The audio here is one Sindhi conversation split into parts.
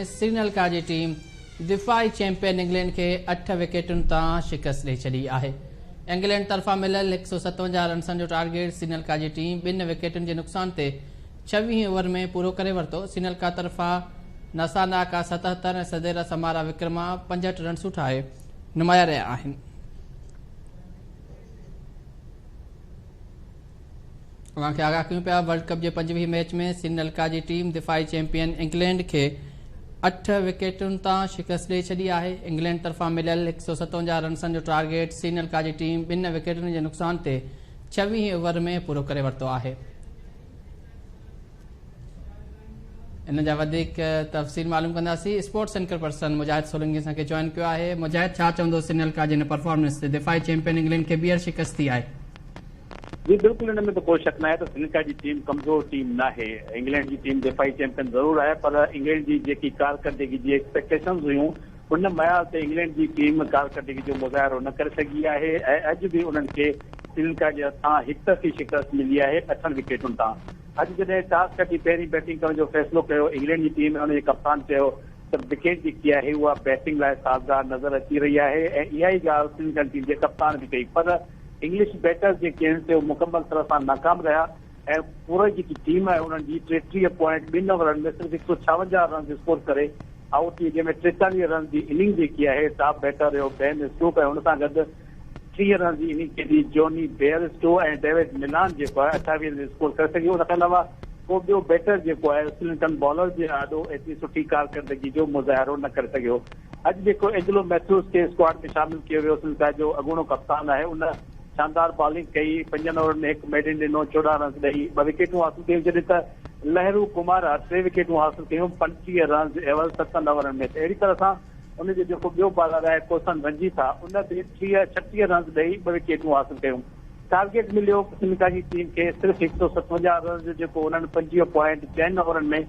سريلنڪا جي ٽيم دفاعي چيمپيئن انگلينڊ کي اٺ وڪيٽن تان شڪست ڏئي ڇڏي آهي. انگلينڊ طرفان مليل 157 رنسن جو ٽارگيٽ سريلنڪا جي ٽيم ٻن وڪيٽن جي نقصان تي ڇويهين اوور ۾ پورو ڪري ورتو. سريلنڪا طرفان نساناڪا 77 ۽ سديرا سمارا وڪرما 65 رنسون ٺاهي نمايان رهيا آهن. اوهان کي آگاهه ڪيون پيا ورلڊ ڪپ جي 25 ميچ ۾ سريلنڪا جي ٽيم دفاعي چيمپيئن انگلينڊ کي اٺ وڪيٽن تان شڪست ڏئي ڇڏي آهي. انگلينڊ طرفان مليل 157 رنسن جو ٽارگيٽ سريلنڪا جي ٽيم ٻن وڪيٽن جي نقصان تي ڇويهين اوور ۾ پورو ڪري ورتو آهي. ان جا وڌيڪ تفصيل معلوم ڪنداسين. Sports anchor person Mujahid Solangi اسان کي جوائن ڪيو آهي. مجاهد ڇا چوندو سريلنڪا جي هن پرفارمنس تي؟ دفاعي چيمپيئن انگلينڊ کي ٻيهر شڪست ٿي آهي. جي بلڪل ان ۾ ته ڪو شڪ ناهي ته سريلنڪا جي ٽيم ڪمزور ٽيم ناهي. انگلينڊ جي ٽيم دفاعي چيمپيئن ضرور آهي پر انگلينڊ جي جيڪي ڪارڪردگي جي ايڪسپيڪٽيشنز هيون ان معيار تي انگلينڊ جي ٽيم ڪارڪردگي جو مظاهرو نه ڪري سگهي آهي ۽ اڄ به انهن کي سريلنڪا جي هٿان هڪ طرفي شڪست ملي آهي اٺن وڪيٽن تان. اڄ جڏهن ٽاس کٽي پهرين بيٽنگ ڪرڻ جو فيصلو ڪيو انگلينڊ جي ٽيم ۽ ان جي ڪپتان چيو ته وڪيٽ جيڪي آهي اها بيٽنگ لاء سازگار نظر اچي رهي آهي ۽ اها ئي ڳالهه سريلنڪن ٽيم جي ڪپتان به ڪئي پر انگلش بيٽرز جيڪي آهن سي اهي مڪمل طرح سان ناڪام رهيا ۽ پوري جيڪي ٽيم آهي انهن جي 33 پوائنٽ ٻن اوورن ۾ صرف 156 رنز اسڪور ڪري آئوٽ ٿي جنهن ۾ 43 رنز جي اننگ جيڪي آهي ٽاپ بيٽر رهيو بين اسٽوڪ ۽ ان سان گڏ 30 رنز جي اننگ کيڏي جوني بيئرسٽو ۽ ڊيوڊ ملان جيڪو آهي 28 رنز اسڪور ڪري سگهيو ان کان علاوه ڪو ٻيو بيٽر جيڪو آهي سريلنڪن بالرز جي آڏو ايتري سٺي ڪارڪردگي جو مظاهرو نه ڪري سگهيو. اڄ جيڪو اينجلو ميٿيوز کي اسڪواڊ ۾ شامل ڪيو ويو سريلنڪا جو اڳوڻو ڪپتان آهي ان شاندار بالنگ ڪئي پنجن اوورن ۾ هڪ ميڊن ڏنو 14 رنز ڏئي ٻه وڪيٽون حاصل ڪيون جڏهن ته لهرو ڪمارا ٽي وڪيٽون حاصل ڪيون 35 رنز عيوض ستن اوورن ۾ ته اهڙي طرح سان ان جو جيڪو ٻيو بالر آهي ڪوسن رنجيتا ان به 30 36 رنز ڏئي ٻه وڪيٽون حاصل ڪيون. ٽارگيٽ مليو سريلنڪا جي ٽيم کي صرف 157 رنز جو جيڪو انهن 25 پوائنٽ چئن اوورن ۾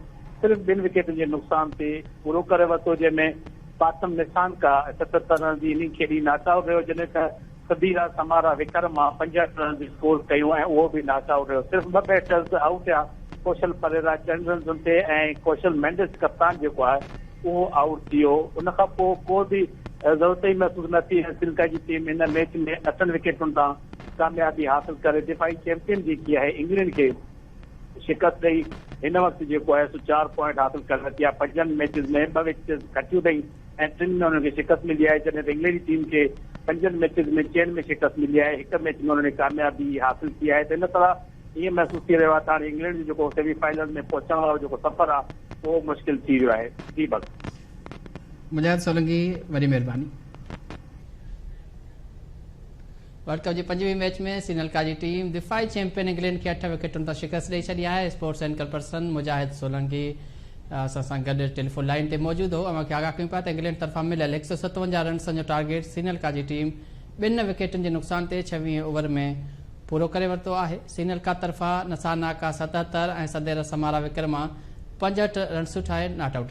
صرف ٻن وڪيٽن جي نقصان تي پورو ڪري ورتو جنهن ۾ پاٿم نسانڪا 77 رنز جي اننگ کيڏي not out رهيو جڏهن ته سديرا سمارا وڪرما 65 رنز اسڪور ڪيون ۽ اهو به not out رهيو صرف ٻه بيٽرز آئوٽ ٿيا ڪوشل پريرا چئن رنزن تي ۽ ڪوشل مينڊس ڪپتان جيڪو آهي اهو آئوٽ ٿي ويو ان کان پوء ڪو به ضرورت ئي محسوس نه ٿي ۽ سريلنڪا جي ٽيم هن ميچ ۾ اٺن وڪيٽن تان ڪاميابي حاصل ڪري دفاعي چيمپيئن جيڪي آهي انگلينڊ کي شڪست ڏئي هن وقت جيڪو آهي سو چار پوائنٽ حاصل ڪري ورتي آهي پنجن ميچز ۾ ٻه وڪيٽس کٽيون اٿئي ۽ ٽن ۾ انهن کي شڪست ملي آهي جڏهن ته انگلينڊ جي ٽيم کي پنجن ميچز ۾ چئن ۾ شڪست ملي آهي هڪ ميچ ۾ انهن ڪاميابي حاصل ڪئي آهي ته ان طرح ائين محسوس ٿي رهيو آهي ته هاڻي انگلينڊ جو جيڪو سيمي فائنل ۾ پهچڻ وارو جيڪو سفر آهي اهو مشڪل ٿي ويو آهي. جي بس. مجاهد سولنگي وڏي مهرباني. ورلڊ ڪپ جي پنجويهين ميچ ۾ سريلنڪا جي ٽيم دفاعي چيمپيئن انگلينڊ کي اٺ وڪيٽن تان شڪست ڏئي ڇڏي آهي. اسپورٽس اينڪر پرسن مجاهد سولنگي اسان سان گڏ ٽيليفون لائين تي موجود هو. اوهان کي آگاهه ڪيون پيا ته انگلينڊ طرفان مليل 157 رنسن جو ٽارگيٽ سريلنڪا جي ٽيم ٻن وڪيٽن جي نقصان تي ڇويهين اوور ۾ پورو ڪري ورتو آهي. سريلنڪا طرفان نساناڪا 77 ۽ سديرا سمارا وڪرما 65 رنسون ٺاهي not out.